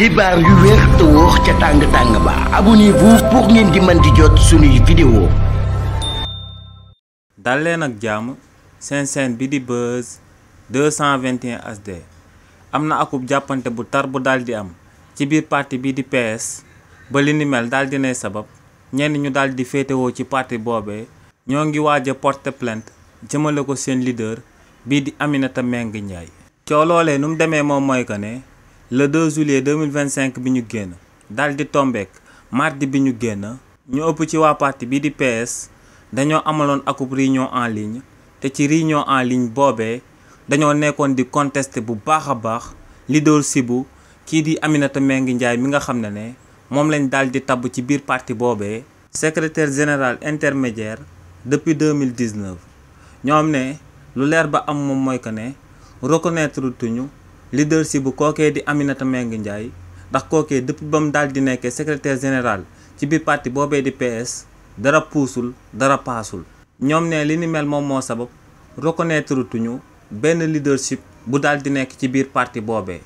xibaar yu wér te wóor ca tàng ba abonnez-vous pour ngeen di mën di jot suñuy vidéo. dal leen ak jàmm seen chaîne bi di Buzz 221 HD am na akub jàppante bu tar bu daldi am ci biir parti bi di PS ba li ni mel daldi nay sabab ñenn ñu daldi féetewoo ci parti boobee ñoo ngi waaj a porter plainte jëmale ko seen leader bii di Aminata Mbengue Ndiaye. coow loolee nu mu demee moom mooy que ne le 2 juillet 2025 bi ñu génn daldi tombeek mardi bi ñu génn ñu ëpp ci waa parti bi di PS dañoo amaloon akub réunion en ligne te ci réunion en ligne boobee dañoo nekkoon di contester bu baax a baax leadership bu kii di Aminata Mbengue Ndiaye mi nga xam ne moom lañ daldi tabb ci biir parti boobee secrétaire général intermédiaire depuis 2019 ñoom ne lu leer ba am moom mooy que ne reconnaître tuñu leadership bu kookee di Aminata Mbengue Ndiaye ndax kookee depuis ba mu daldi nekkee secrétaire général ci biir parti boobee di PS dara puusul dara paasul. ñoom ne li ni mel moom moo sabab reconnaître tuñu benn leadership bu daldi nekk ci biir parti boobee.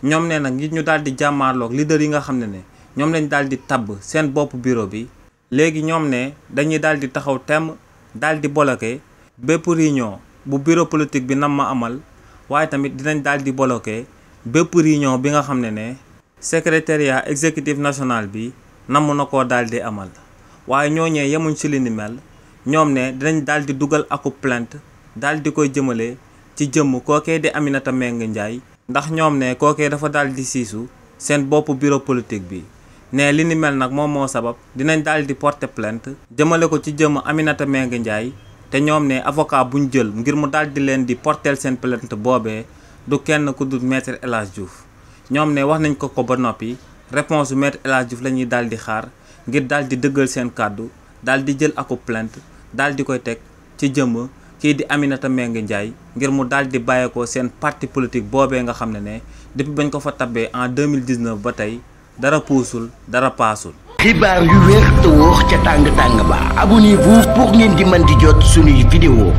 ñoom ne nag ngir ñu daldi jàmmaarloog leader yi nga xam ne ñoom lañ daldi tabb seen bopp bureau bi léegi ñoom ne dañuy daldi taxaw temm daldi bloqué bépp réunion bu bureau politique bi nam ma amal waaye tamit dinañ daldi bloqué bépp réunion bi nga xam ne secrétariat exécutif national bi namm na koo daldi amal. waaye ñooñee yemuñ ci li ni mel ñoom ne dinañ daldi dugal akub plainte daldi koy jëmale ci jëmm kookee di Aminata Mbengue Ndiaye ndax ñoom ne kookee dafa daldi siisu seen bopp bureau politique bi. ne li ni mel nag moom moo sabab dinañ daldi porter plainte jëmale ko ci jëmm Aminata Mbengue Ndiaye te ñoom ne avocat buñ jël ngir mu daldi leen di porter seen plainte boobee du kenn ku dul maître El Hadj Diouf. ñoom ne wax nañ ko ba noppi réponse bu maître El Hadj Diouf la ñuy daldi xaar ngir daldi dëggal seen kàddu daldi jël akub plainte daldi koy teg ci jëmm kii di Aminata Mbengue Ndiaye ngir mu daldi bàyyeekoo seen parti politique boobee nga xam ne depuis bañ ko fa tabbee en 2019 ba tey dara puusul dara paasul. xibaar yu wér te wóor ca tàng ba abonnez-vous pour ngeen di mën di jot suñuy vidéo.